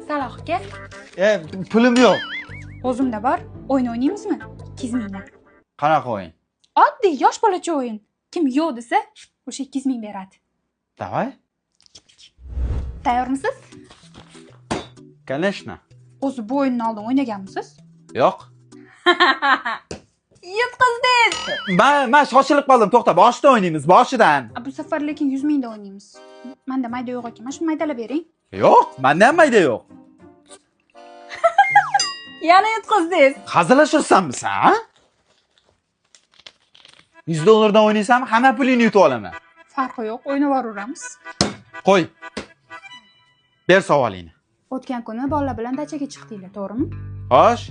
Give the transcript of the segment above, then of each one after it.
Saloh aka. Pulim yo'q. O'zimda bor. O'yin o'ynaymizmi? 200 mingdan. Qanaqa o'yin? Oddiy yosh bolacha o'yin. Kim yo'q desa, o'sha 200 ming beradi. Давай. Tayyormisiz? Конечно. O'zi bu o'yinni oldin o'ynaganmisiz? Yo'q. Yutqizdingiz. Men shoshilib qoldim. To'xta, boshidan o'ynaymiz, boshidan. Bu safar lekin 100 mingda o'ynaymiz. Menda mayda yo'q ekan. Mana shuni maydalab bering. Yo'q, menda ham mayda yo'q. Yana yutqizdingiz. Hazillashyapsanmi sen? $100 dan o'ynaysanmi, hamma pulingni yutib olaman. Farqi yo'q, o'ynayveramiz. Qo'y. Ber savolingni. O'tgan kuni bolalar bilan dachaga chiqdinglar, to'g'rimi? Xo'sh.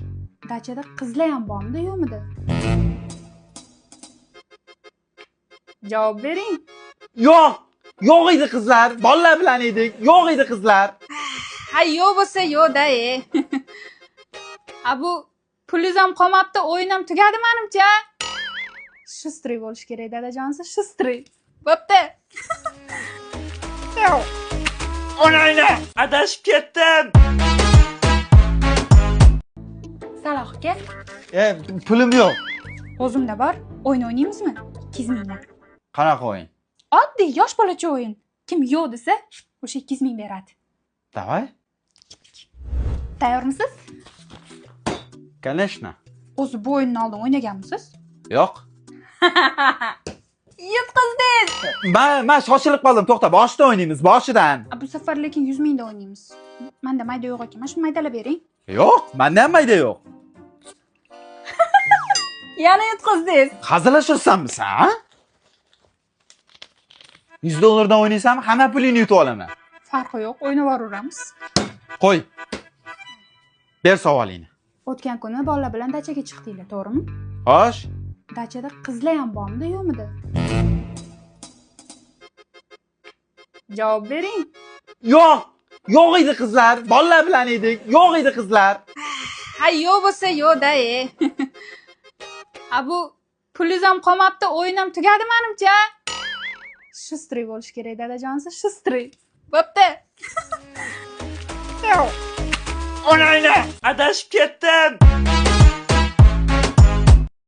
Dachada qizlar ham bormidi, yo'qmidi? Javob bering. Yo'q. Yo'q edi qizlar. Bolalar bilan edik. Yo'q edi qizlar. Ha, yo'q bo'lsa yo'q-da, A bu pulingiz ham qolmabdi, o'yin ham tugadi menimcha. Shustri bo'lish kerak, dadajonsi, shustri. Bo'pti. Onangni adashib ketdim. Saloh aka. Pulim yo'q. O'zimda bor. O'yin o'ynaymizmi? 200 mingdan. Qanaqa o'yin? Oddiy yosh bolacha o'yin. Kim yo'q desa, o'sha 200 ming beradi. Давай. Tayyormisiz? Конечно. O'zi bu o'yinni oldin o'ynaganmisiz? Yo'q. Yutqizdingiz. Men shoshilib qoldim. To'xta, boshidan o'ynaymiz, boshidan. Bu safar lekin 100 mingda o'ynaymiz. Menda mayda yo'q ekan. Mana shuni maydalab bering. Yo'q, menda ham mayda yo'q. Yana yutqizdingiz. Hazillashyapsanmi sen? $100 dan o'ynaysanmi, hamma pulingni yutib olaman. Farqi yo'q, o'ynayveramiz. Qo'y. Ber savolingni. O'tgan kuni bolalar bilan dachaga chiqdinglar, to'g'rimi? Xo'sh. Dachada qizlar ham bormidi, yo'qmidi? Javob bering. Yo'q. Yo'q edi qizlar. Bolalar bilan edik. Yo'q edi qizlar. Ha, yo'q bo'lsa yo'q-da, A bu pulingiz ham qolmabdi, o'yin ham tugadi menimcha. Shustri bo'lish kerak, dadajonsi, shustri. Bo'pti. Onangni adashib ketdim.